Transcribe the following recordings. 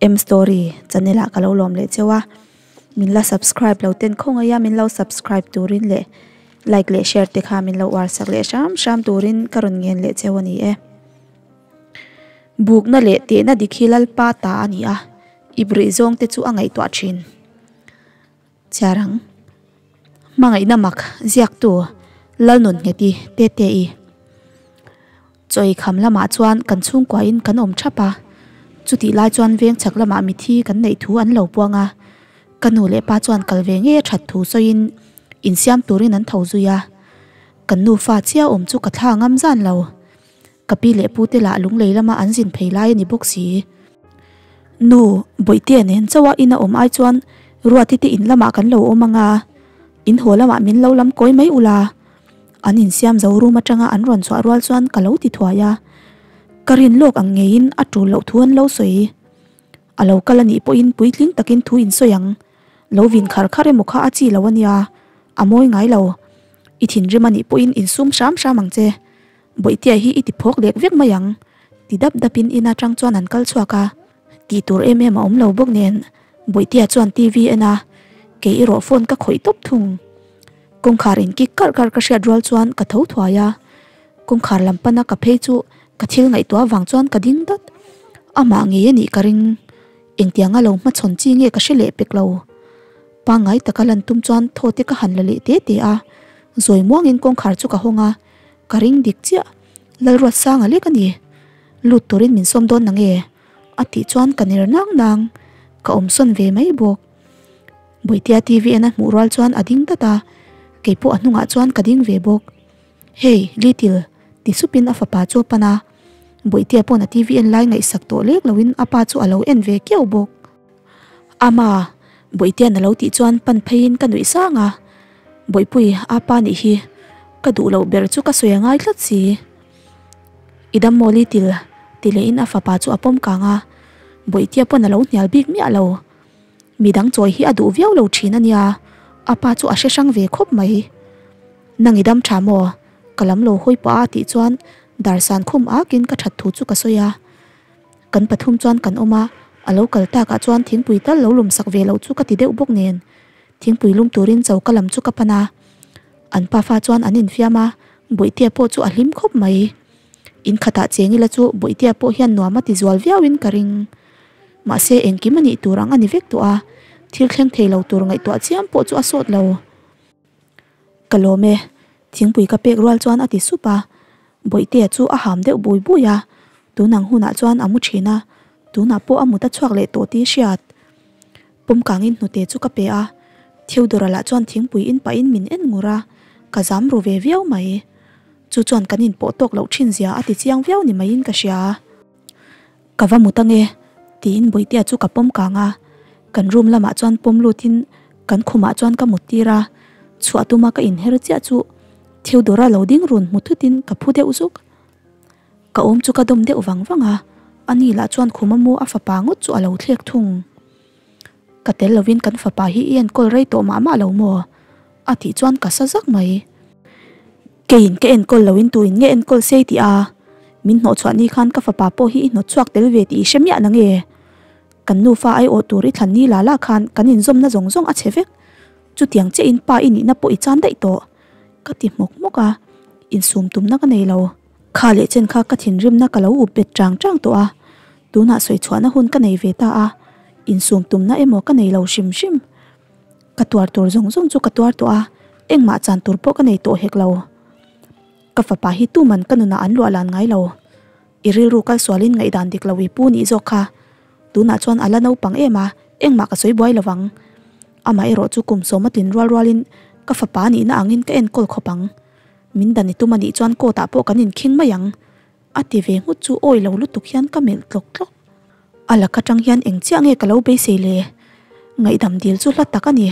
M story channel ah ka lo lawm leh cheu a min la subscribe lo ten khawngaih a min lo subscribe turin leh like leh share te kha min lo uar sak leh hram hram turin ka rawn ngen leh cheu a ni e. Bukna leh tehna dik hi Lalpa ta a ni a, i brih zawng te chu a ngaihtuah thin. Chiarang hmangaihna mak ziaktu Lalnunngeti Tete-i. Chawi kham lamah chuan kan chhungkuain kan awm thap a, chutih lai chuan veng chhak lamah mithi kan neih thu an lo puang a, ka nu leh pa chuan kal ve ngei a that thu sawiin insiam turin an tho zui a, kan nufa chiah awm chu ka thla ngam zan lo, ka pi leh pu te lah lunglei lama an zin phei lai a ni bawk si. Nu, Bawihtea nen chauha ina awm ai chuan Ruati te in lamah kan lo awm ang a, in haw lamah min lo lam kawi mai ula. An insiam zo room atanga an rawn chhuah rual chuan ka lo ti thuai a, ka rin lawk ang ngeiin a tul loh thu an lo sawi. A lo kal a nih pawhin puitling takin thu in sawi ang. Lo vin khar khar emaw kha a chi lo a nia, a mawi ngai lo. I thinrim a nih pawhin insum hram hram ang che. Bawihtea hi i ti phawk lek vek mai ang, ti dap dapin in atang chuan an kal chhuak a. Tih tur em em a awm lo bawk nen Bawihtea chuan TV en a, kei erawh phone ka khawih tawp thung. Kawngkhar in kik karh karh ka hriat rual chuan ka tho thuai a, kawngkhar lam pana ka phei chu ka thil ngaihtuah avang chuan ka ding dat. Amah ngei a nih ka ring. Engtianga lo hmachhawn chi nge ka hre leh pek lo. Pangngai taka lan tum chuan thaw te ka han la leh te te a, zawi muangin kawngkhar chu ka hawng a, ka ring dik chiah. Lalruatsanga lek a ni. Lut turin min sawm dawn nange? A tih chuan ka ner nang nang. Ka awm sawn ve mai bawk. Bawihtea TV en a hmuh rual chuan a ding dat a, keipawh a hnungah chuan ka ding ve bawk. Hey, Little, ti supin a fapa chu a pan a. Bawihtea pawn a TV en lai ngaihsak tawh lek loin a pa chu a lo en ve kiau bawk. Ama, Bawihtea na lo tih chuan pan pheiin ka nuih sang a. Bawihpui, apa nih hi, ka duh loh ber chu ka sawi a ngai tlat si. I dam maw Little, ti lehin a fapa chu a pawm kang a. Bawihtea pawn a lo hnial bik miah lo. Midang chawi hi a duh viau lo thin a nia, a pa chu a hre hrang ve khawp mai. Nang i dam tha maw? Ka lam lo hawi pah a tih chuan darsan khum akin ka that thu chu ka sawi a. Kan pathum chuan kan awm a, a lo kal takah chuan thingpui tal lo lum sak ve loh chu ka ti deuh bawk nen. Thingpui lum turin choka lam chu ka pan a. An pafa chuan an infiam a, Bawihtea pawh chu a hlim khawp mai. In khatah cheng ila chu Bawihtea pawh hian nuam a ti zual viauin ka ring. Mahse engkim a nih tur ang a ni vek tawh a, thil thleng thei lo tur ngaihtuah chiam pawh chu a sawt lo. Ka lawm e, thingpui ka pek rual chuan a ti sup a, Bawihtea chu a ham deuh bui bui a, tunang hunah chuan a mu thin a, tunah pawh a mut a chhuak leh tawh tih hriat. Pawm kangin hnute chu ka pe a, Theodora lah chuan thingpui in pahin min en ngur a, ka zam ru ve viau mai. Chu chuan kan inpawh tawk loh thin zia a ti chiang viau ni maiin ka hria. Ka va mut ange, tiin Bawihtea chu ka pawm kang a, kan room lamah chuan pawm lutin kan khumah chuan ka mut tir a, chhuah tuma ka inher chiah chu Theodora lo ding run hmu thutin ka phu deuh zuk. Ka awm chu ka dawm deuh vang vang a, ani lah chuan khuma mu a fapa ngawt chu a lo thlek thung. Ka tel lovin kan fapa hi i enkawl rei tawh mah mah lo maw? A tih chuan ka sa zak mai. Keiin ka enkawl loin tuin nge enkawl sei tih a, min hnawhchhuah ni khan ka fapa pawh hi i hnawtchhuak tel ve tih i hre miah na nge? Kan nufa aiawh tur i thlan ni la la khan kan inzawmna zawng zawng a chhe vek. Chutiang chiahin pa i nihna pawh i chan daih tawh. Ka ti hmawk hmawk a, insum tumna ka nei lo. Kha leh chen kha ka thinrimna ka lo up bet chang chang tawh a, tunah sawi chhuahna hun ka nei ve ta a, insum tumna emaw ka nei lo hrim hrim. Ka tuar tur zawng zawng chu ka tuar tawh a, engmah chan tur pawh ka nei tawh hek lo. Ka fapa hi tuman ka nunah an luah lan ngai lo. I rilru kal sualin ngaihdan dik lo i pu nih zawk kha. Tunah chuan a la naupang em a, engmah ka sawi buai lovang. Amah erawh chu kum sawma tlin rual rualin ka fapa nihna angin ka enkawl khawp ang. Min dan i tum a nih chuan court ah pawh kan inkhing mai ang. A ti ve nghut chu awi lo lutuk hian ka melh tlawk tlawk. A lak atang hian eng chiah nge ka lo beisei le? Ngaihdam dil chu hla tak a ni.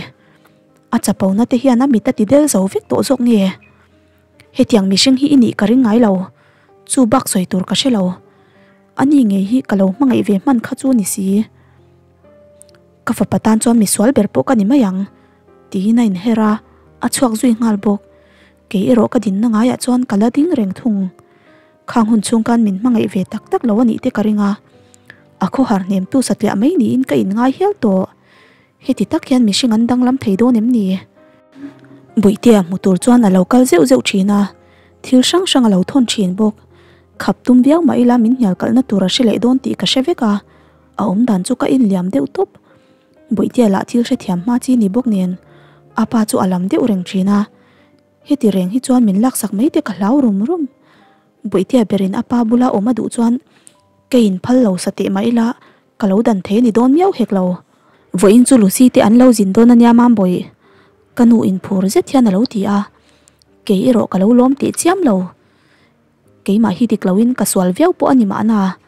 A chapona te hian a mit a ti del zo vek tawh zawk nge? Hetiang mihring hi i nih ka ring ngai lo. Chu bak sawi tur ka hre lo. A ni ngei hi ka lo hmangaih ve hman kha chu ni si. Ka fapa tan chuan misual ber pawh ka ni mai ang. Tiin a inher a, a chhuak zui nghal bawk. Kei erawh ka dinna ngaiah chuan ka la ding reng thung. Khang hun chhung khan min hmangaih ve tak tak lo a nih te ka ring a. A khawhar hnemtu satliah mai niin ka inngai hial tawh. Heti tak hian mihring an danglam thei dawn em ni? Bawihtea hmu tur chuan a lo kal zeuh zeuh thin a, thil hrang hrang a lo thawn thin bawk. Khap tum viau mah ila min hnial kalhna tur a hre leh dawn tih ka hre vek a, a awm dan chu ka inliam deuh tawp. Bawihtea lah thil hrethiam hma chi ni bawk nen a pa chu a lam deuh reng thin a, heti reng hi chuan min laksak mai te ka hlau rum rum. Bawihtea berin a pa bula awm a duh chuan ka inphal lo sa teh mah ila Ka lo dan thei a ni dawn miau hek lo. Vawiin chu Lucy te an lo zin dawn a nia Mambawi. Ka nu inphur zet hian a lo ti a. Kei erawh ka lo lawm teh chiam lo. Keimah hi dik loin ka sual viau pawh a ni mahna.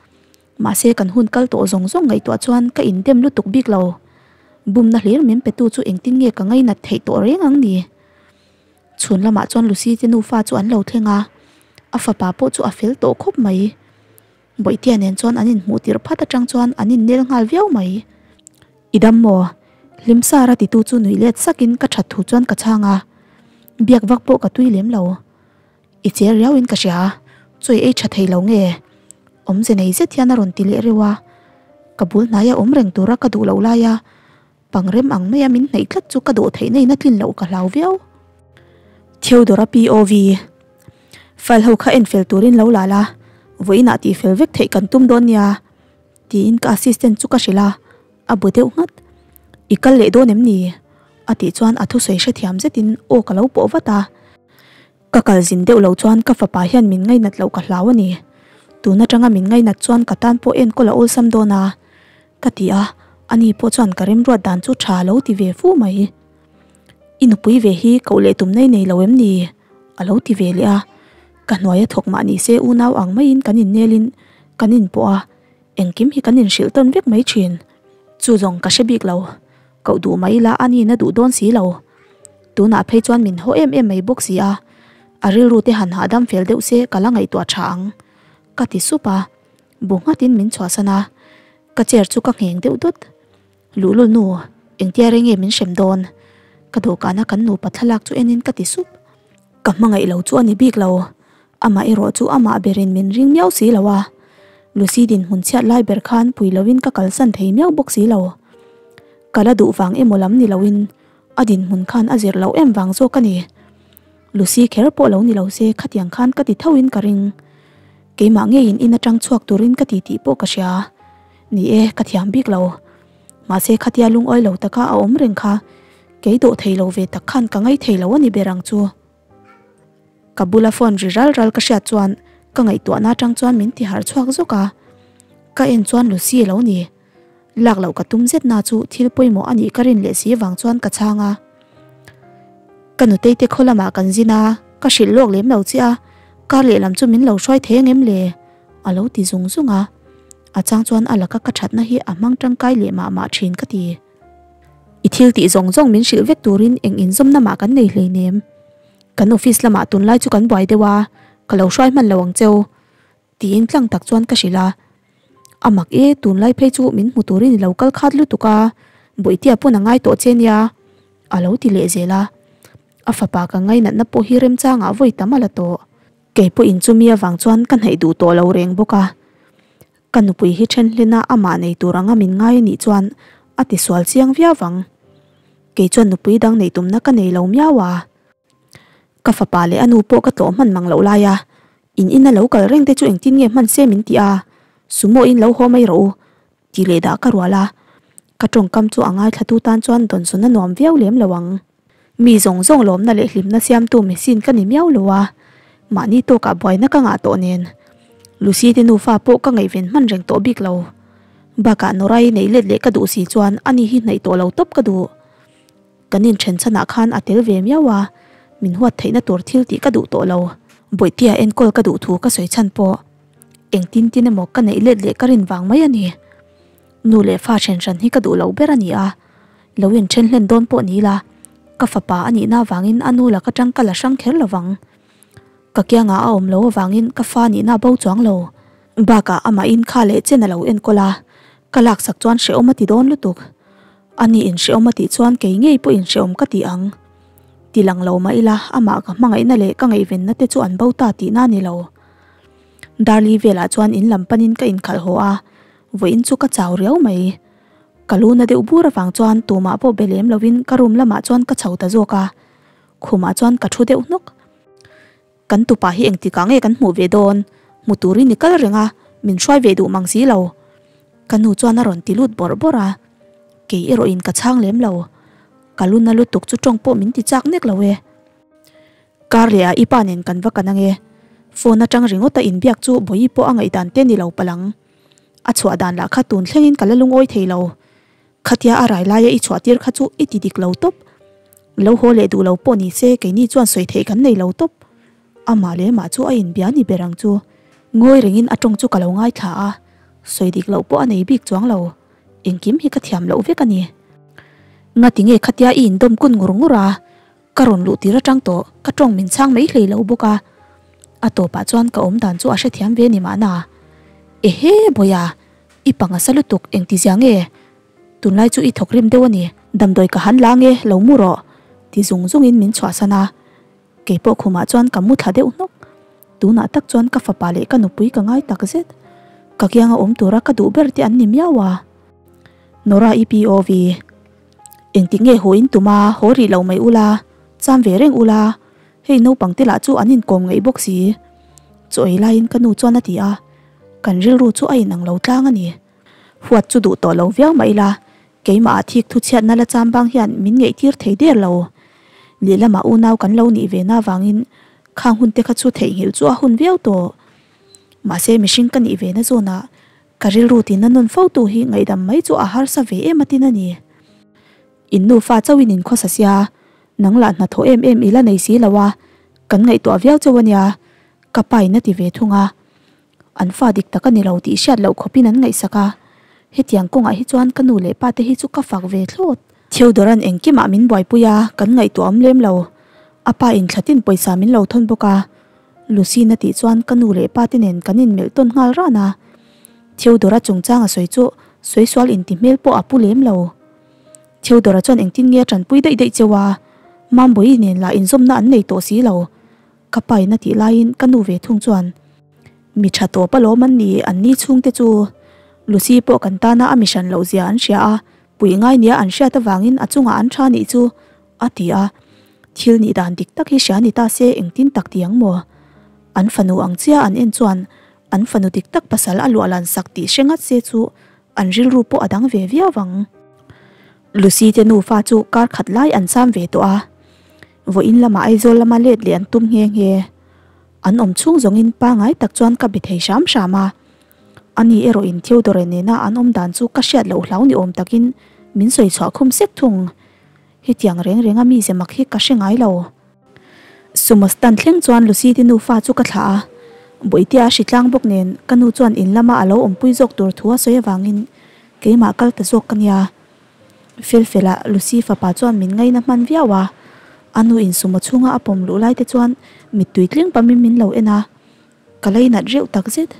Mahse kan hun kal tawh zawng zawng ngaihtuah chuan ka indem lutuk bik lo. Bumna hlir min petu chu engtin nge ka ngainat theih tawh reng ang ni. Chhun lamah chuan Lucy te nufa chu an lo thleng a. A fapa pawh chu a fel tawh khawp mai. Bawihtea nen chuan an inhmuh tirh phat atang chuan an innel nghal viau mai. I dam maw? Hlim sar a titu chu nuih let sakin ka that thu chuan ka chhang a. Biak vak pawh ka tui lem lo. I cher riauin ka hria, chawi ei tha thei lo nge? Awmze nei zet hian a rawn ti leh reuh a. Ka bul hnaia awm reng tura ka duh loh laia Pangrem ang maia min hnaih tlat chu ka dawh theihna in a tlin loh ka hlau viau. Theodora POV File ho kha en fel turin lo la la, vawiinah tih fel vek theih kan tum dawn nia tiin ka assistant chu ka hrilh a, a bu deuh nghat. I kal leh dawn em ni? a tih chuan a thusawi hrethiam zetin aw ka lo pawh vat a. Ka kal zin deuh loh chuan ka fapa hian min ngainat loh ka hlau a ni. Tun atanga min ngainat chuan ka tan pawh enkawl a awlsam dawn a, ka ti a, ani pawh chuan ka remruat dan chu tha a lo ti ve fu mai. I nupui ve hi koh leh tum nei nei lo em ni? a lo ti ve leh a, ka hnuai a thawk mah ni se unau ang maiin kan innelin kan inpawh a, engkim hi kan inhrilh tawn vek mai thin. Chu zawng ka hre bik lo. Koh duh mai ila a niin a duh dawn si lo. Tunah phei chuan min haw em em mai bawk si a, a rilru te han hahdam fel deuh se ka la ngaihtuah tha ang. Ka ti sup a, bu nghatin min chhuahsan a, ka chair chu ka ngheng deuh dawt. Luhlul nu, engtia reng nge min hrem dawn? Ka dawhkana kan nupa thlalak chu enin ka ti sup. Ka hmangaih lo chu a ni bik lo, amah erawh chu amah berin min ring miau si lo a. Lucy dinhmun chhiat lai ber khan pui loin ka kalsan thei miau bawk si lo. Ka la duh vang emaw lam ni loin a dinhmun khan a zir loh em vang zawk a ni. Lucy kher pawh lo ni lo se khatiang khan ka ti thoin ka ring. Keimah ngeiin in atang chhuak turin ka ti tih pawh ka hria. Ni e, ka thiam bik lo. Mahse khatia lungawi lo taka a awm reng kha Kei dawh thei lo ve tak khan ka ngai thei lo a ni ber ang chu. Ka bula phone ri ral ral ka hriat chuan ka ngaihtuahna atang chuan min ti harh chhuak zawk a. Ka en chuan Lucy a lo ni. Lak loh ka tum zet na chu thil pawimawh a nih ka rin leh si vang chuan ka chhang a. Ka nutei te khaw lamah kan zin a, ka hrilh lawk lem lo chiah a, kar lehlam chu min lo hruai thei ang em le? A lo ti zung zung a. A chang chuan a laka ka thatna hi a hmang tangkai leh mah mah thin ka ti. I thil tih zawng zawng min hrilh vek turin eng inzawmna mah kan nei hleinem. Kan office lamah tunlai chu kan buai deuh a, ka lo hruai hman lo ang cheu, tiin tlang tak chuan ka hrilh a. A mak e, tunlai phei chu min hmu turin i lo kal khat lutuk a, Bawihtea pawn a ngai tawh che nia, a lo ti leh zel a. A fapa ka ngainatna pawh hi remchangah vawi tam a la tawh. Kei pawhin chumi avang chuan ka hnaih duh tawh lo reng bawk a. Ka nupui hi then hlena amah nei tur anga min ngai anih chuan a ti sual chiang viau vang. Kei chuan nupui dang neih tumna ka nei lo miau a. Ka fapa leh a nu pawh ka tlawh hman mang loh lai a, in ina lo kal reng te chu engtin nge hman se min ti a, sumo in lo haw mai rawh u, tih leh dah ka rual a. Ka tawngkam chu a ngaithlatu tan chuan dawnsawn a nuam viau lem lo ang. Mi zawng zawng lawmna leh hlimna siamtu machine ka ni miau lo a, mahni tawkah buaina ka ngah tawh nen. Lucy te nufa pawh ka ngaihven hman reng tawh bik lo. Bakah Nora-i neih let leh ka duh si chuan ani hi hnaih tawh lo tawp ka duh. Kan inthen chhanah khan a tel ve miau a, min huat theihna tur thil tih ka duh tawh lo. Bawihtea enkawl ka duh thu ka sawi chhan pawh engtin tin emaw ka neih let leh ka rin vang mai a ni. Nu leh fa then hran hi ka duh lo ber a ni a. Lo inthen hlen dawn pawh ni ila, ka fapa a nihna avangin a nu laka tang ka la hrang kher lo vang. Ka kiangah a awm lo avangin ka fa nihna bo chuang lo. Bakah amahin kha leh chen a lo enkawl a, ka laksak chuan hrehawm a ti dawn lutuk. A ni inhrehawm a tih chuan kei ngei pawh inhrehawm ka ti ang. Ti lang lo mah ila, amah ka hmangaihna leh ka ngaihvenna te chu an bo ta tihna a ni lo. Darli velah chuan in lam panin ka inkhalh haw a. Vawiin chu ka chau riau mai. Ka lu na deuh bur avang chuan tumah pawh be lem lovin ka room lamah chuan ka chho ta zawk a, khumah chuan ka thu deuh hnawk. Kan tupa hi engtikah nge kan hmuh ve dawn? Hmu turin i kal reng a, min hruai ve duh mang si lo. Ka nu chuan a rawn ti lut bawrh bawrh a, kei erawhin ka chhang lem lo. Ka lu na lutuk chu tawng pawh min ti chak nek lo e. Kar leh ah i pa nen kan va kan ange. Phone atang ringawt a inbiak chu Bawihi pawh a ngaihdan te ni lo palh ang. A chhuah dan lah kha tun thlengin ka la lungawi thei lo. Khatia a rai laia i chhuah tir kha chu i ti dik lo tawp. Lo haw leh duh lo pawh ni se keini chuan sawi theih kan nei lo tawp. Amah leh mah chu a inbia ni ber ang chu. Ngawi rengin a tawng chu ka lo ngaithla a, sawi dik loh pawh a nei bik chuang lo. Engkim hi ka thiam loh vek a ni. Ngati nge khatia i indawm kun ngur ngur a? Ka rawn luh tir atang tawh ka tawng min chhang mai hlei lo bawk a, a tawpah chuan ka awm dan chu a hrethiam ve ni mahna. Ehe Bawia, i panga sa lutuk engti zia nge? Tunlai chu i thawk rim deuh a ni, damdawi ka han la nge lo mu rawh ti zung zungin min chhuahsan a, keipawh khumah chuan ka mu thla deuh hnawk. Tunah tak chuan ka fapa leh ka nupui ka ngai tak zet, ka kianga awm tura ka duh ber te an ni miau a. Nora i POV. Engtik nge haw in tum a, haw rih lo mai ula, cham ve reng ula, hei naupang te lah chu an inkawm ngaih bawk si. Chaw ei laiin ka nu chuan a ti a, kan rilru chu a inang lo tlang a ni. Huat chu duh tawh lo viau mah ila, keimah ah thik thu chhiatna la cham bang hian min ngaihtir thei der lo. Lehlamah unau kan lo nih ve na vangin khang hun te kha chu theihnghilh chu a hun viau tawh. Mahse mihring ka nih ve na zawnah Ka rilru tina nawn fo tu hi ngaihdam mai chu a harsa ve em atin a ni. In nufa chauhin in khawsa sia, nang lah hnathawh em em i la nei si lo a, kan ngaihtuah viau chauh a nia, ka pa in a ti ve thung a. An fa dik tak a ni lo tih hriat loh khawpin an ngaihsak a, hetiang kawngah hi chuan ka nu leh pa te hi chu ka fak ve thlawt. Theodoran engkimah min buaipui a, kan ngaihtuah awm lem lo. A pa in thlatin pawisa min lo thawn bawk a, Lucy-na tih chuan ka nu leh pa te nen kan inmelh tawn nghal ran a, Theodora chungchang a sawi chu sawi sual inti hmel pawh a pu lem lo. Theodora chuan engtin nge a tanpui daih daih cheu a, Mambawi nen lah inzawmna an nei tawh si lo. Ka pa in a tih laiin ka nu ve thung chuan, Mi tha tawp alawm an ni, an ni chhungte chu. Lucy pawh kan tana a mi hran loh zia an hria a, puih ngai nia an hriat avangin a chungah an tha nih chu. A ti a, thil nih dan dik tak hi hria ni ta se engtin tak ti ang maw? An fanu ang chiah an en chuan an fanu dik tak pasal a luah lan sak tih hre ngat se chu an rilru pawh a dang ve viau ang. Lucy te nufa chu kar khat lai an cham ve tawh a, vawiin lamah Aizawl lama let leh an tum nghe nghe. An awm chhung zawngin pangai tak chuan ka be thei hram hram a, ani erawhin Theodore nena an awm dan chu ka hriat loh hlau ni awm takin min sawi chhuah khum sek thung. Hetiang reng renga mize mak hi ka hre ngai lo. Sumo stand thleng chuan Lucy te nufa chu ka thlah a, Bawihtea a hritlang bawk nen ka nu chuan in lama a lo awmpui zawk tur thu a sawi avangin keimah kal ta zawk ka nia. Felfela Lucy fapa chuan min ngaina hman viau a, a nu in sumo chhunga a pawm luh lai te chuan mittui tling pamin min lo en a, ka leinat reuh takzet.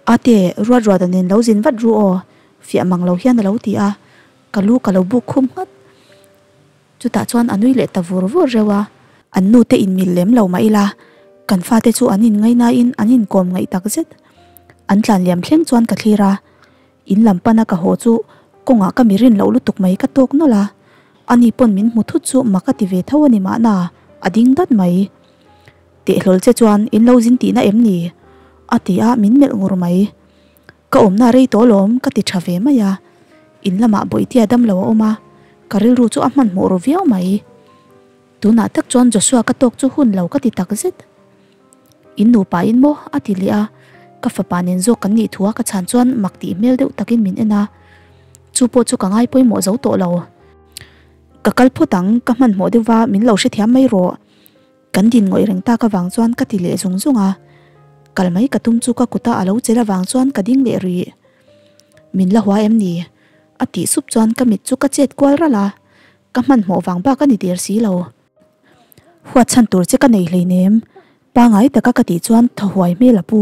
Ate, Ruatruata nen lo zin vat ru aw, fiah mang lo hian a lo ti a. Ka lu ka lo buk khum nghat. Chutah chuan a nui leh ta vur vur reuh a. An nu te inmil lem lo mah ila, kan fate chu an inngainain an inkawm ngaih tak zet. An tlan liam thleng chuan ka thlir a, in lam pana ka haw chu kawngah ka mi rin loh lutuk mai ka tawk nawlh a. Ani pawn min hmu thut chu mak a ti ve tho a ni mahna, a ding dat mai. Tehlawl che chuan in lo zin tihna em ni? A ti a, min melh ngur mai. Ka awmna rei tawh alawm ka ti tha ve mai a, in lamah Bawihtea dam lo a awm a, ka rilru chu a hmanhmawh ru viau mai. Tunah tak chuan Joshua ka tawk chu hun lo ka ti tak zet. In nupa in maw? a ti leh a, ka fapa nen zawk kan nih thu a ka chhan chuan mak tih hmel deuh takin min en a, chu pawh chu ka ngai pawimawh zo tawh lo. Ka kal phawt ang, ka hmanhmawh deuh va min lo hrethiam mai rawh. Kan din ngawih reng tak avang chuan ka ti leh zung zung a, kal mai ka tum chu ka kuta a lo chelh avang chuan ka ding leh rih. Min la hua em ni? A tih sup chuan ka mit chu ka chet kual ralh a, ka hmanhmawh vang bak a ni der si lo. Huat chhan tur che ka nei hleinem, pangai taka ka tih chuan thaw huai hmel a pu.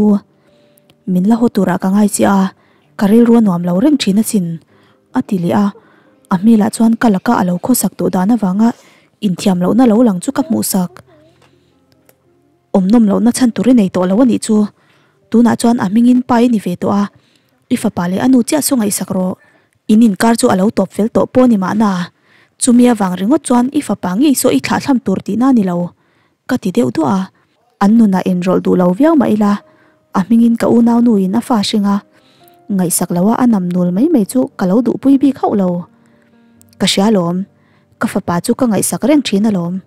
Min la haw turah ka ngai chiah a, ka rilru a nuam lo reng thin asin, a ti leh a, a hmelah chuan ka laka a lo khawsak tawh dan avanga inthiam lohna lo lang chu ka hmuh sak. Awm nawm lohna chhan tur i nei tawh lo a nih chu, tunah chuan a hmingin pa i ni ve tawh a. I fapa leh a nu chiah saw ngaihsak rawh. In inkar chu a lo tawp fel tawh pawh ni mahna, chumi avang ringawt chuan i fapa ngei saw i thlahthlam tur tihna a ni lo, ka ti deuh duah a. An nunah enrawlh duh lo viau mah ila, a hmingin ka unau nuin a fa hring a, ngaihsak loha a nam nul mai mai chu ka lo duhpui bik hauh lo. Ka hria alawm, ka fapa chu ka ngaihsak reng thin alawm.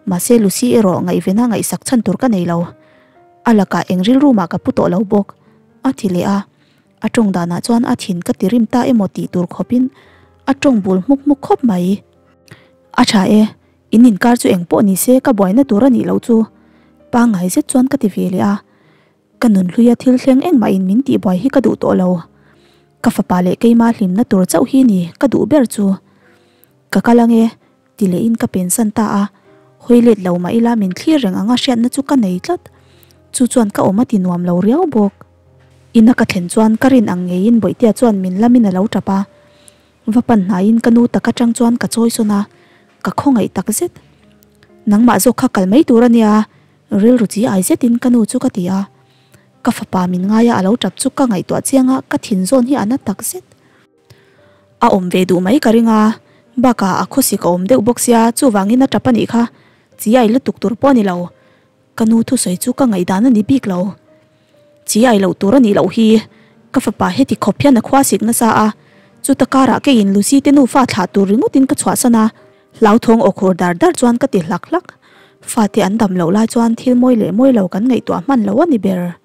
Mahse Lucy erawh ngaihvena ngaihsak chhan tur ka nei lo. A lakah eng rilru mah ka pu tawh lo bawk, a ti leh a. A tawng danah chuan a thin ka ti rim ta emaw tih tur khawpin a tawng bul hmuk hmuk khawp mai. A tha e, in inkar chu eng pawh ni se ka buaina tur a nih loh chu pangngai zet chuan ka ti ve leh a. Ka nunhluia thil thleng engmahin min tihbuai hi ka duh tawh lo. Ka fapa leh keima hlimna tur chauh hi ni ka duh ber chu. Ka kal ange ti lehin ka pensan ta a, hawi let lo mah ila min thlir reng anga hriatna chu ka nei tlat. Chu chuan ka awm a ti nuam lo riau bawk. Ina ka thlen chuan ka rin ang ngeiin Bawihtea chuan min lamin a lo tap a. Va pan hnaiin ka nu tak atang chuan ka chawi sawn a, ka khawngaih tak zet. Nangmah zawk kha kal mai tur a nia, rilru chi ai zetin ka nu chu ka ti a. Ka fapa min ngaia a lo tap chu ka ngaihtuah chiang a, ka thin zawn hi a na tak zet. A awm ve duh mai ka ring a, bakah a khawsik a awm deuh bawk sia, chuvangin a tap a nih kha, chiai lutuk tur pawh a ni lo. Ka nu thusawi chu ka ngaihdan a ni bik lo. Chiai loh tur a nih loh hi, ka fapa heti khawp hian a khua sik nasa a, chuta karah keiin Lucy te nufa thlah tur ringawtin ka chhuahsan a, hlauthawng aw khur dar dar chuan ka ti hlak hlak. Fate an dam loh lai chuan thil mawi leh mawi lo kan ngaihtuah hman lo a ni ber.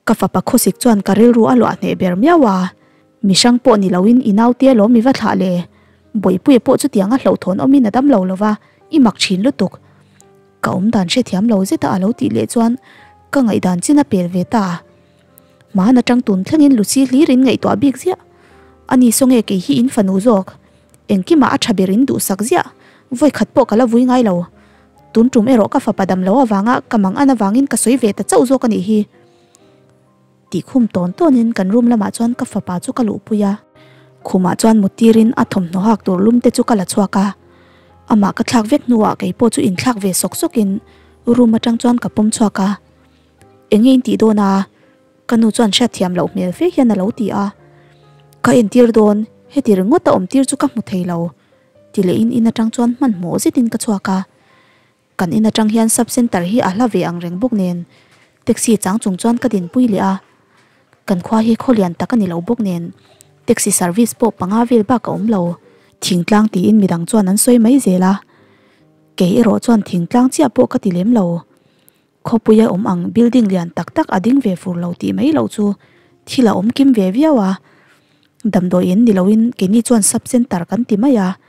Ka fapa khawsik chuan ka rilru a luah hneh ber miau a, mi hrang pawh ni loin i naute alawm i va thlah le, Bawihpuia pawh chutiang a hlauhthawn awmin a dam lo lova, i mak thin lutuk. Ka awm dan hrethiam lo zeta a lo tih leh chuan ka ngaihdan chin a pel ve ta. Hmaan atang tun thlengin Lucy hlir in ngaihtuah bik ziah. Ani saw nge kei hi in fanu zawk. Engkimah a tha ber in duhsak ziah, vawikhat pawh ka la vui ngai lo. Tun tum erawh ka fapa dam lo avanga ka mang an avangin ka sawi ve ta chauh zawk a nih hi. Tih khum tawn tawnin kan room lamah chuan ka fapa chu ka luhpui a. Khumah chuan mut tirin a thawmhnaw hak tur lum te chu ka la chhuak a. Amah ka thlak vek hnuah kei pawh chu inthlak ve sawk sawkin room atang chuan ka pawm chhuak a. Enge in tih dawn a? Ka nu chuan hriatthiam loh hmel fe hian a lo ti a. Ka entir dawn, heti ringawt a awm tir chu ka hmu thei lo. Ti leh in in atang chuan hmanhmawh zetin ka chhuak a. Kan in atang hian sub centre hi a hla ve ang reng bawk nen taxi chang chung chuan ka dinpui leh a. Kan khua hi khaw lian tak a ni lo bawk nen taxi service pawh panga vel bak a awm lo. Thingtlang tiin midang chuan an sawi mai zel a. Kei erawh chuan thingtlang chiah pawh ka ti lem lo. Khawpuia awm ang building lian tak tak a ding ve fur lo tih mai loh chu thil a awm kim ve viau a. Damdawiin ni loin keini chuan sub centre kan ti mai a.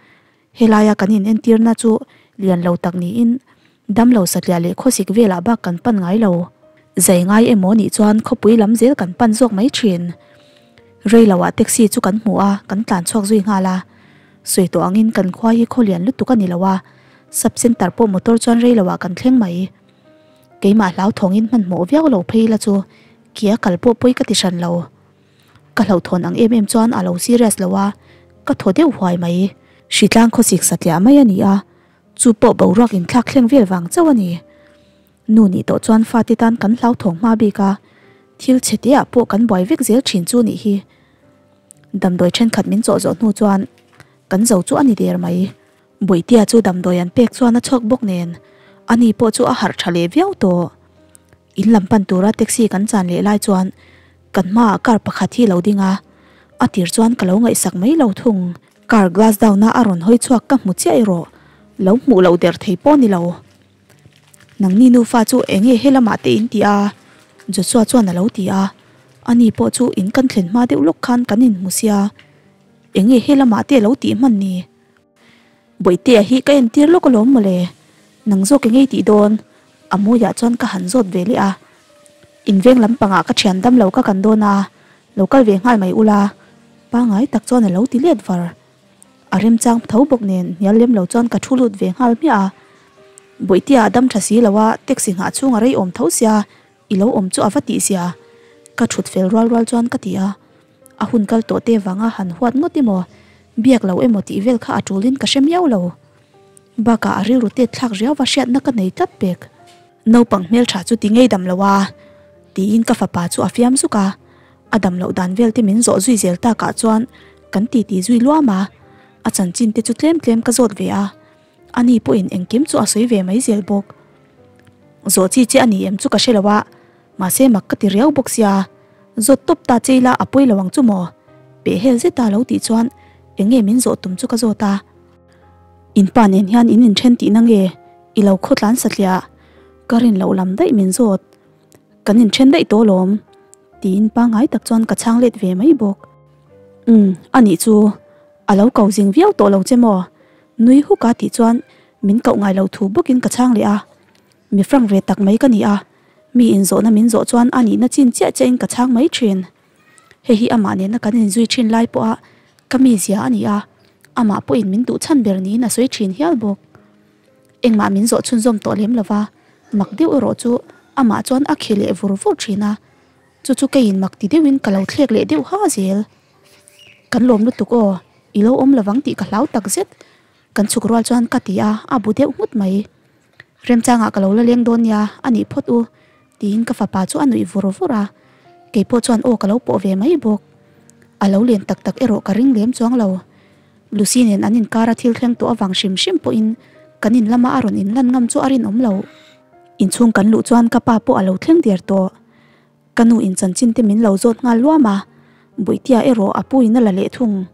Helaia kan inentirna chu lian lo tak niin damlo satliah leh khawsik velah bak kan pan ngai lo. Zai ngai emaw nih chuan khawpui lam zel kan pan zawk mai thin. Rei loah taxi chu kan hmu a, kan tlan chhuak zui nghal a. Sawi tawh angin kan khua hi khaw lian lutuk a ni lo a, sub centre pawh motor chuan rei loah kan thleng mai. Keimah hlauthawngin hmanhmawh viau lo phei la chu kia kal pawh pawi ka ti hran lo. Ka hlauhthawn ang em em chuan a lo serious lo a, ka thaw deuh huai mai. Hritlang khawsik satliah mai a ni a, chu pawh boruak inthlak thleng vel vang chauh a ni. Nu nih tawh chuan fate tan kan hlauthawng hma bik a, thil chhe te ah pawh kan buai vek zel thin chu nih hi. Damdawi thenkhat min chawh zawh hnu chuan kan zo chu a ni der mai. Bawihtea chu damdawi an pek chuan a chhuak bawk nen ani pawh chu a harh tha leh viau tawh. In lam pan tura taxi kan chan leh lai chuan kan hmaah car pakhat hi lo ding a, a tir chuan ka lo ngaihsak mai lo thung. Car glass down a a rawn hawi chhuak ka hmu chiah erawh lo hmuh loh der thei pawh a ni lo. Nangni nufa chu eng nge he lamah te in ti a? Joshua chuan a lo ti a, ani pawh chu in kan thlen hma deuh lawk khan kan inhmu sia, eng nge he lamah te lo tih hman ni? Bawihtea hi ka entir lawk alawm mawle, nang zawk i ngei tih dawn, a mawiah chuan ka han zawt ve leh a. Inveng lampangah ka thian dam lo ka kan dawn a, lo kal ve nghal mai ula, pangai tak chuan a lo ti let var. A remchang tho bawk nen hnial lem lo chuan ka thu lut ve nghal hmiah a. Bawihtea a dam tha si lo a, taxi nghah chhung a rei awm tho sia, i lo awm chu a va tih zia, ka thut fel rual rual chuan ka ti a. A hun kal tawh te vanga han huat ngawt emaw, biak lo emaw tih vel kha a tulin ka hre miau lo. Bakah a rilru tet thlak riau va hriatna ka nei tlat pek. Naupang hmeltha chu ti ngei dam lo a, tiin ka fapa chu a fiam zuk a. A dam loh dan vel te min zawh zui zel takah chuan kan titi zui luam a, a chanchin te chu tlem tlem ka zawt ve a, ani pawhin engkim chu a sawi ve mai zel bawk. Zawh chi che a ni em chu ka hre lo a, mahse mak ka ti riau bawk sia, zawt tawp ta che ila a pawi lo ang chu maw? Pehhel zeta lo tih chuan eng nge min zawh tum chu ka zawt a. In pa nen hian in inthen tihna nge i lo khawtlan satliah? Ka rin loh lam daih min zawt. Kan inthen daih tawh alawm. Tiin pangngai tak chuan ka chhang let ve mai bawk. Umm, anih chu. A lo ko zing viau tawh lo che maw? Nui huk a tih chuan min koh ngai lo thu bawkin ka chhang leh a. Mi frank ve tak mai ka ni a, mi inzawhna min zawh chuan a nihna chin chiah chiahin ka chhang mai thin. Hei hi amah nena kan inzui thin lai pawha ka mizia a ni a, amah pawhin min duh chhan ber niin a sawi thin hial bawk. Engmah min zawh chhunzawm tawh lem lova, mak deuh erawh chu amah chuan a khi leh vur vur thin a, chu chu keiin mak ti deuhin ka lo thlek leh deuh ha zel. Kan lawm lutuk aw, i lo awm lovang tih ka hlau tak zet, kan chhuk rual chuan ka ti a, a bu deuh nghut mai. Remchangah ka lo la leng dawn nia, a nih phawt u, tiin ka fapa chu a nuih vur vur a, keipawh chuan aw ka lo pawh ve mai bawk. A lo len tak tak erawh ka ring lem chuang lo. Lucy nen an inkar a thil thleng tawh avang hrim hrim pawhin kan in lama a rawn inlan ngam chu a rinawm lo. Inchhung kan luh chuan ka pa pawh a lo thleng der tawh. Ka nu in chanchin te min lo zawt nghal luam a, Buitia erawh a pu in a la leh thung.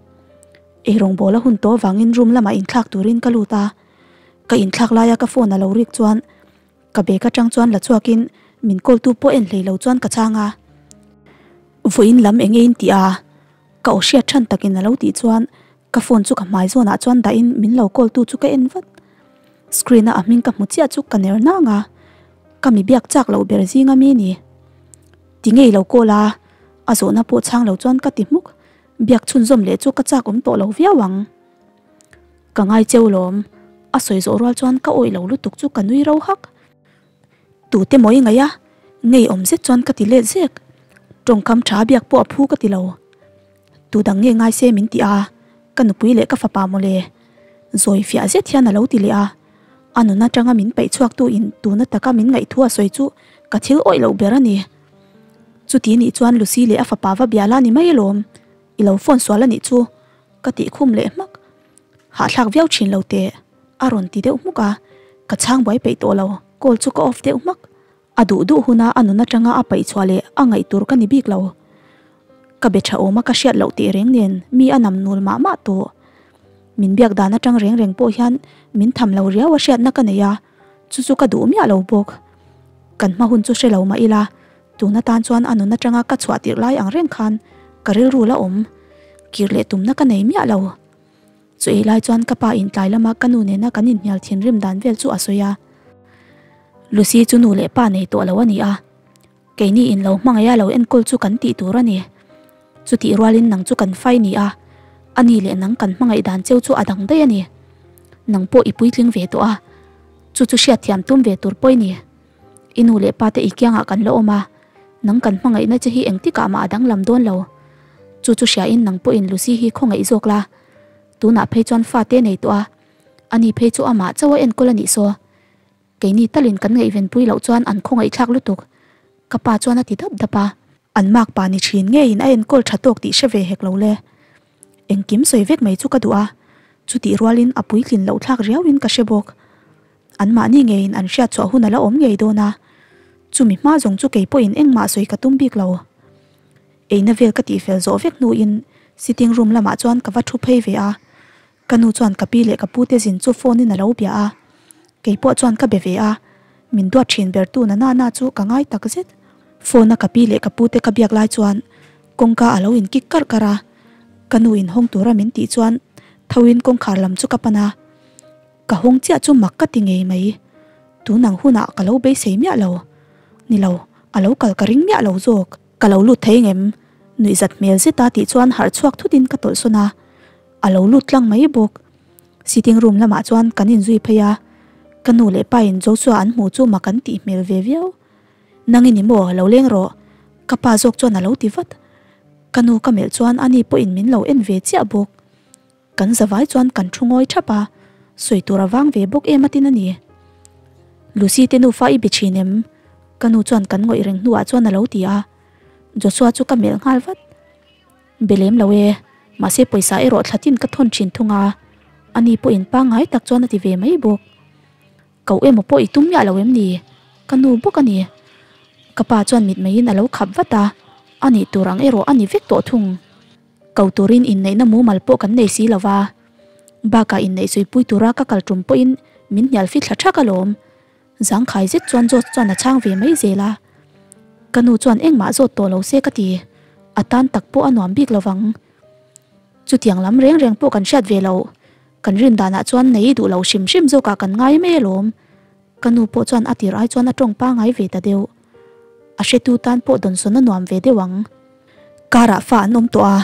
Eirawngbawl a hun tawh avangin room lamah inthlak turin ka lut a, ka inthlak laia ka phone a lo rik chuan ka bag atang chuan la chhuakin min call tu pawh en hlei lo chuan ka chhang a. Vawiin lam eng e in tih a? Ka aw hriat than takin a lo tih chuan ka phone chu ka hmai zawnah chuan dahin min lo call tu chu ka en vat. Screen a a hming ka hmu chiah chu ka ner nang a, ka mi biak chak loh ber zing a mi ni. Ti ngei lo call a, a zawhna pawh chhang lo chuan ka ti hmuk. Biak chhunzawm leh chu ka chak awm tawh lo viau ang. Ka ngai cheu lawm, a sawi zawh rual chuan ka awih lo lutuk chu ka nui ro hak. Tute maw i ngaih a? Ngei awm zet chuan ka ti let zek. Tawngkam tha biak pawh a phu ka ti lo. Tu dang nge ngai se min ti a, ka nupui leh ka fapa mawle. Zawi fiah zet hian a lo ti leh a. A nun atanga min peih chhuak tu in tuna taka min ngaih thu a sawi chu ka thil awih loh ber a ni. Chuti nih chuan Lucy leh a fapa va bia la ni mai alawm. I lo phone sual a nih chu ka tih khum leh hmak. Hahthlak viau thin lo teh a rawn ti deuh hmuk a, ka chhang buai peih tawh lo, call chu ka off deuh hmak. A duh duh huna a nun atanga a paih chhuah leh a ngaih tur ka ni bik lo. Ka be tha awm a ka hriat loh teh reng nen mi a nam nul mah mah tawh. Min biak dan atang reng reng pawh hian min tham lo riau a hriatna ka nei a, chu chu ka duh miah lo bawk. Kan hma hun chu hre lo mah ila, tun atan chuan a nun atanga ka chhuah tirh lai ang reng khan ka rilru la awm. Kir leh tumna ka nei miah lo. Chu ei lai chuan ka pa in tlai lama ka nu nena kan inhnial thinrim dan vel chu a sawi a. Lucy chu nu leh pa nei tawh lo a ni a, keini in lo hmangaih a lo enkawl chu kan tih tur a ni. Chutih rualin nang chu kan fai ni a, a ni leh nang kan hmangaih dan cheu chu a dang daih a ni. Nang pawh i puitling ve tawh a, chu chu hriatthiam tum ve tur pawh i ni. I nu leh pa te i kiangah kan la awm a, nang kan hmangaihna che hi engtikah mah a danglam dawn lo. Chu chu hriain nang pawhin Lucy hi khawngaih zawk la. Tunah phei chuan fa te nei tawh a, ani phei chu amah chauh a enkawl a nih saw. Keini talin kan ngaihvenpui loh chuan an khawngaihthlak lutuk, ka pa chuan a ti dap dap a. An makpa ni thin ngeiin a enkawl tha tawk tih hre ve hek lo le. Engkim sawi vek mai chu ka duh a, chutih rualin a puitlin loh thlak riauin ka hre bawk. Anmahni ngeiin an hriat chhuah hun a la awm ngei dawn a, chumi hma zawng chu kei pawhin engmah sawi ka tum bik lo. Eina vel ka tihfel zawh vek hnuin sitting room lamah chuan ka va thu phei ve a, ka nu chuan ka pi leh ka pute zin chu phone in a lo bia a, kei pawh chuan ka be ve a, min duat thin ber tu na na na chu ka ngai tak zet. Phone a ka pi leh ka pute ka biak lai chuan kawngka a lo in kik karh karh a, ka nu in hawng tura min tih chuan tho in kawngkhar lam chu ka pan a. Ka hawng chiah chu mak ka ti ngei mai. Tun ang hunah ka lo beisei miah lo. Ni lo, a lo kal ka ring miah lo zawk. Ka lo lut thei ngem? Nuihzat hmel zeta tih chuan harh chhuak thutin ka tawlh sawn a. A lo lut tlang mai bawk. Sitting room lamah chuan kan inzui phei a. Ka nu leh pa in Joshua an hmuh chu mak an tih hmel ve viau. Nang i ni maw? Lo leng rawh. Ka pa zawk chuan a lo ti vat. Ka nu ka melh chuan ani pawhin min lo en ve chiah bawk. Kan zavai chuan kan thu ngawi thap a, sawi tur a vang ve bawk em atin a ni. Lucy te nufa i be thin em? Ka nu chuan kan ngawih reng hnuah chuan a lo ti a. Joshua chu ka melh nghal vat. Be lem lo e, mahse pawisa erawh thla tin ka thawn thin thung a, ani pawhin pangngai tak chuan a ti ve mai bawk. Koh emaw pawh i tum miah lo em ni? Ka nu bawk a ni. Ka pa chuan mitmeiin a lo khap vat a, a nih tur ang erawh a ni vek tawh thung. Ko turin inneihna mumal pawh kan nei si lo va, bakah inneih suipui tura ka kal tum pawhin min hnial fit thla thak alawm. Zangkhai zet chuan George chuan a chhang ve mai zel a. Ka nu chuan engmah zawt tawh lo se ka ti, a tan tak pawh a nuam bik lo vang. Chutiang lam reng reng pawh kan hriat ve loh, kan rin danah chuan nei duh lo hrim hrim zawkah kan ngai mai alawm. Ka nu pawh chuan a tir ai chuan a tawng pangai ve ta deuh. A hretu tan pawh dawnsawn a nuam ve deuh ang. Karah fa an awm tawh a,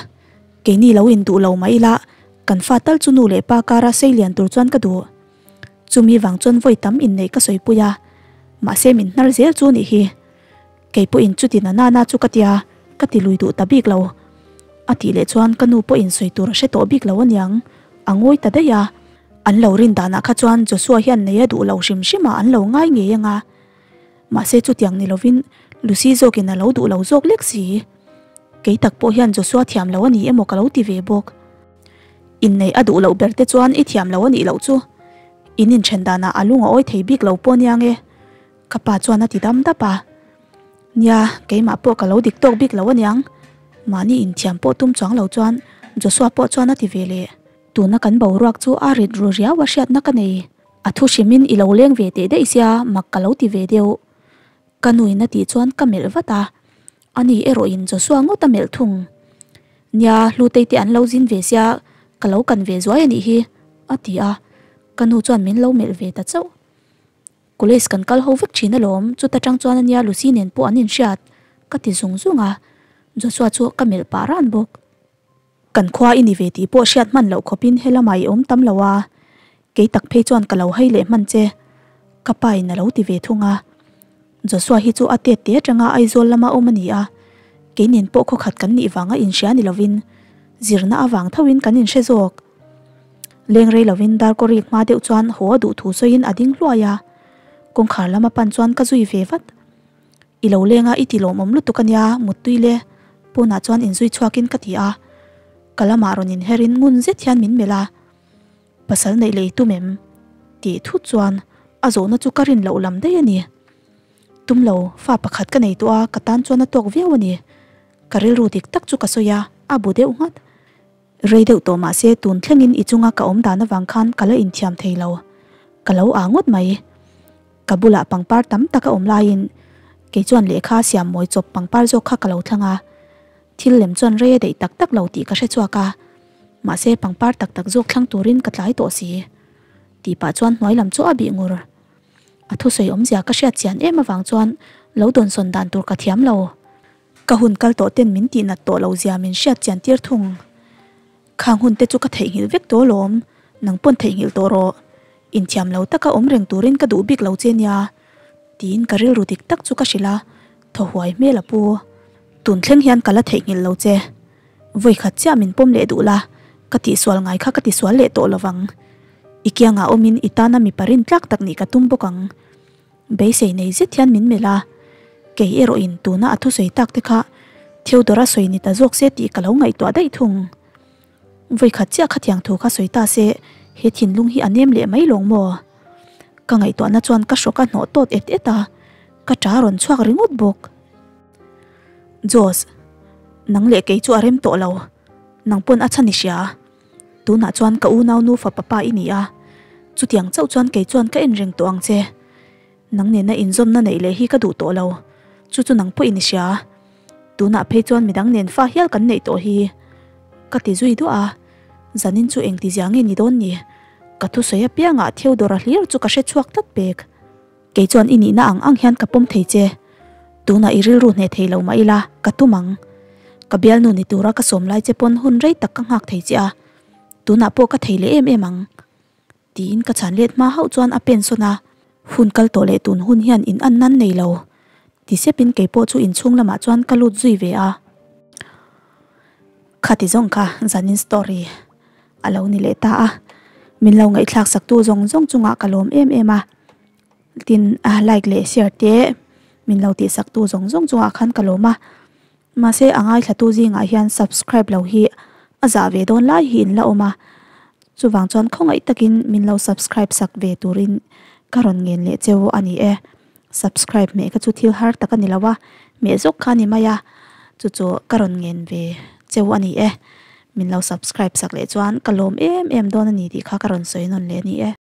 keini lo induh lo mah ila kan fa tal chu nu leh pa kara sei lian tur chuan ka duh. Chumi vang chuan vawi tam inneih ka sawipui a, mahse min hnar zel chu nih hi. Kei pawhin chuti na nana chu ka tia, ka ti lui duh ta bik lo. A tih leh chuan ka nu pawhin sawi tur a hre tawh bik lo aniang, a ngawi ta daih a. An lo rin danah kha chuan Joshua hian nei a duh lo hrim hrim a an lo ngai ngei ang a. Mahse chutiang ni lovin Lucy zawkin a lo duh lo zawk lek si. Kei tak pawh hian Joshua thiam lo a ni emaw ka lo ti ve bawk. Inneih a duh loh ber te chuan i thiam lo a nih loh chu. In inthen danah a lung a awi thei bik lo pawh aniang e. Ka pa chuan a ti dam dap a. Nia, keimah pawh ka lo dik tawk bik lo aniang. Mahni inthiam pawh tum chuang lo chuan Joshua pawh chuan a ti ve leh. Tuna kan boruak chu a rit ru riau a hriatna ka nei. A thu hrimin i lo leng ve teh daih sia mak ka lo ti ve deuh. Ka nuin a tih chuan ka melh vat a, ani erawhin Joshua ngawt a melh thung. Nia, Hlutei te an lo zin ve sia ka lo kan ve zuai a nih hi, a ti a, ka nu chuan min lo melh ve ta chauh. College kan kal ho vek thin alawm, chuta tang chuan ania Lucy nen pawh an inhriat, ka ti zung zung a, Joshua chu ka melh pah ran bawk. Kan khua i ni ve tih pawh hriat hman loh khawpin helamah i awm tam lo a, kei tak phei chuan ka lo hei leh hman che, ka pa in a lo ti ve thung a. Joshua hi chu a tet te atanga Aizawl lama awm a ni a, kei nen pawh khawkhat kan nih vanga inhria ni lovin zirna avang thoin kan inhre zawk. Leng rei lovin Darkawrik hma deuh chuan haw a duh thu sawiin a ding hluai a, kawngkhar lama pan chuan ka zui ve vat. I lo leng a, i ti lawmawm lutuk a nia, muttui le. Pawnah chuan inzui chhuakin ka ti a, ka lamah rawn inherin ngun zet hian min melh a, Pasal neih leh i tum em? tih thut chuan a zawhna chu ka rin loh lam daih a ni. Tum lo, fa pakhat ka nei tawh a, ka tan chuan a tawk viau a ni. Ka rilru dik tak chu ka sawi a, a bu deuh nghat. Rei deuh tawh mahse tun thlengin i chunga ka awm dan avang khan ka la inthiam thei lo. Ka lo aa ngawt mai. Ka bulah pangpar tam tak a awm laiin kei chuan lehkha siam mawi chawp pangpar zawk kha ka lo thlang a, thil lem chuan rei a daih tak tak lo tih ka hre chhuak a, mahse pangpar tak tak zawk thlang turin ka tlai tawh si. Tih pah chuan hnuai lam chu a bih ngur. A thusawi awmzia ka hriat chian em avang chuan lo dawnsawn dan tur ka thiam lo. Ka hun kal tawh ten min tih nat tawh lo zia min hriat chian tir thung. Khang hun te chu ka theihnghilh vek tawh alawm, nang pawn theihnghilh tawh rawh. Inthiam lo taka awm reng turin ka duh bik lo che nia, tiin ka rilru dik tak chu ka hrilh a, thaw huai hmel a pu. Tun thleng hian ka la theihnghilh lo che. Vawikhat chiah min pawm leh duh la, ka tihsual ngai kha ka tisual leh tawh lovang. I kiangah awmin i tana mipa rintlak tak nih ka tum bawk ang. Beisei nei zet hian min melh a, kei erawhin tuna a thusawi tak te kha Theodora sawi ni ta zawk se tih ka lo ngaihtuah daih thung. Vawikhat chiah khatiang thu kha sawi ta se he thinlung hi a nem leh mai lawng maw? Ka ngaihtuahna chuan ka hrawk a hnawh tawt et et a, ka ṭa rawn chhuak ringawt bawk. Josh, nang leh kei chu a rem tawh lo, nang pawn a chhan i hria. Tunah chuan ka unau nufa papa i ni a, chutiang chauh chuan kei chuan ka en reng tawh ang che. Nang nena inzawmna neih leh hi ka duh tawh lo, chu chu nang pawhin i hria. Tunah phei chuan midang nen fa hial kan neih tawh hi. Ka ti zui duah a, zanin chu engtizia nge ni dawn ni? Ka thusawi apiangah Theodora hlir chu ka hre chhuak tlat pek. Kei chuan i nihna ang ang hian ka pawm thei che. Tunah i rilru hneh thei lo mah ila, ka tum ang. Ka bialnu ni tura ka sawm lai che pawn hun rei tak ka nghak thei che a, tunah pawh ka thei leh em em ang. Tiin ka chhan let hma hauh chuan a pen sawn a, hun kal tawh leh tun hun hian in an nan nei lo. Ti sepin kei pawh chu inchhung lamah chuan ka lut zui ve a. Khati zawng kha zanin story. A lo ni leh ta a, min lo ngaihthlak sak tu zawng zawng chungah ka lawm em em a, tin a like leh share te min lo tih sak tu zawng zawng chungah khan ka lawm a. Mahse a ngaithlatu zingah hian subscribe lo hi a zah ve dawn lai hi in la awm a, chuvang chuan khawngaih takin min lo subscribe sak ve turin ka rawn ngen leh cheu a ni e. Subscribe hmeh kha chu thil har tak a ni lo a, hmeh zawk kha a ni mai a, chu chu ka rawn ngen ve cheu a ni e. Min lo subscribe sak leh chuan ka lawm em em dawn a ni tih kha ka rawn sawi nawn leh a ni e.